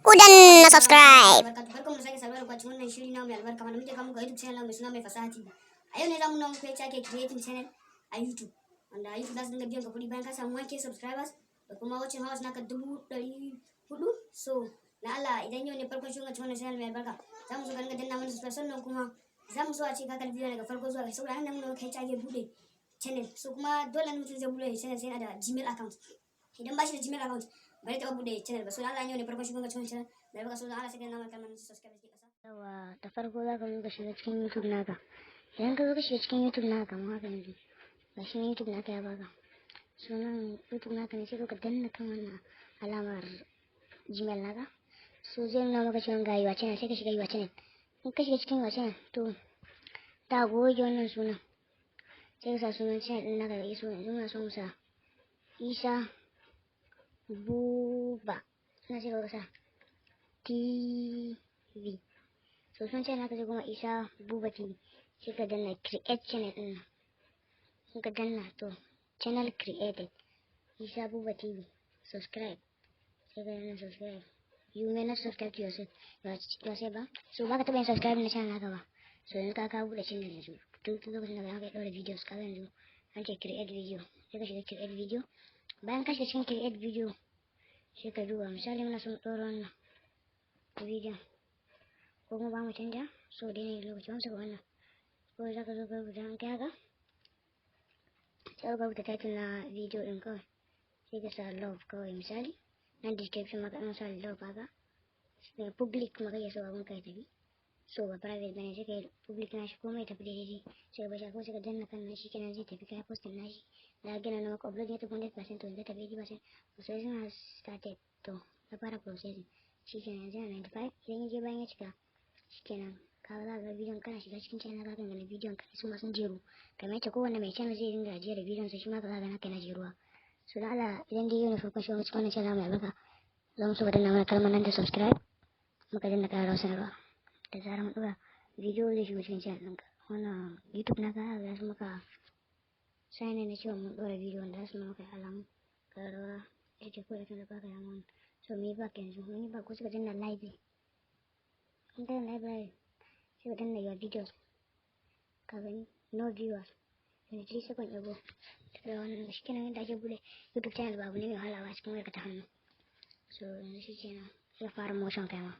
Ku danna subscribe. Barkanmu da sake saduwa da ku a cikin wannan shiri na mai albarka wanda muke kawo muku a YouTube channel mai suna Mai Fasaha TV. A yau ne za mu nuna muku yacce ake creating channel a YouTube, wanda a YouTube za su dinga biyan ka kuɗi bayan ka samu 1K subscribers da kuma watching hours naka 400,000. So, na Allah, idan yau ne farkon shirin cikin wannan channel mai albarka, za mu so ka dinga danna mana subscribe, sannan kuma za mu so a ce ka kalli bidiyo daga farko zuwa ƙarshe, saboda nan nuna maka yacce ake buɗe channel. So kuma dole ne mutum zai buɗe channel sai yana da Gmail account. Idan ba shi da Gmail account, ba zai taɓa buɗe channel ba. So Allah, yau ne farkon shirin cikin channel mai albarka, so Allah, sai ka danna mana kalmar subscribe da ke ƙasa. Yawa, da farko za ka zo ka shiga cikin YouTube naka. Idan ka zo ka shiga cikin YouTube naka kamar haka yanzu, ga shi YouTube naka ya baka. Sunan YouTube naka ne, sai ka danna kan wannan alamar Gmail naka. So zai nuna maka cewa ga your channel, sai ka shiga your channel. In ka shiga cikin your channel, to ta goge wannan sunan. Sai ka sa sunan channel ɗin naka da iso. Yanzu muna so mu sa Isa Buba. Suna sai ka sa TV. So sunan channel naka zai koma Isa Buba TV. Sai ka danna create channel ɗin nan. In ka danna, to channel created. Isa Buba TV. Subscribe. Sai ka danna subscribe. You may not subscribe to yourself ba. So baka taɓa yin subscribe na channel naka ba. So yanzu ka buɗe channel yanzu. Duk lokacin da ka ɗaura videos, ka yanzu an ce create video. Sai ka shiga create video. Bayan ka shiga cikin create video, sai ka duba, misali muna son ɗora wannan bidiyon ko kuma ba mu canja, so dai ne lokaci ba mu saka wannan ko za ka zo ka rubuta. An kai haka, sai ka rubuta title na video ɗin kawai, sai ka sa love kawai. Misali nan description maka ɗan sa love haka. Public kuma kake so abun ka ya tafi, so ba private bane, sai ka yi public na shi, komai tafi daidai, sai ka bashi ko sai ka danna kan nan, shi kenan zai tafi. Kai posting nashi na gina na maka upload ya tafi 100%. To zai tafi 80%. Processing has started. To ya fara processing, shi kenan, yanzu yana 95. Idan ya je bayan ya cika, shi kenan, ka za ga bidiyon. Kana shiga cikin channel ka kan bidiyon ka su ma sun jeru kamar yadda kowanne mai channel zai dinga jera bidiyon sa, shi ma ka za ga naka yana jeruwa. So dan Allah, idan dai yau ne farkon shiga cikin wannan channel mai albarka, za mu so ka danna mana kalmar nan da subscribe, muka danna ƙararrawar sanarwa. Da zarar mun ɗora bidiyo, zai shigo cikin channel ɗinka, wannan YouTube naka, za su maka sign na cewa mun ɗora bidiyo, wanda za su maka alamu ƙararrawa ita ce kawai da baka dama. So mu yi back yanzu, mun yi back ko suka danna library. In ka danna library, sai ka danna your videos. Ka gani, no viewers 23 seconds ago. Da wannan shi kenan yadda ake bude YouTube channel, ba abu ne mai wahala ba cikin wayarka ta hannu. So yanzu shi kenan, sai fara motion kai ma.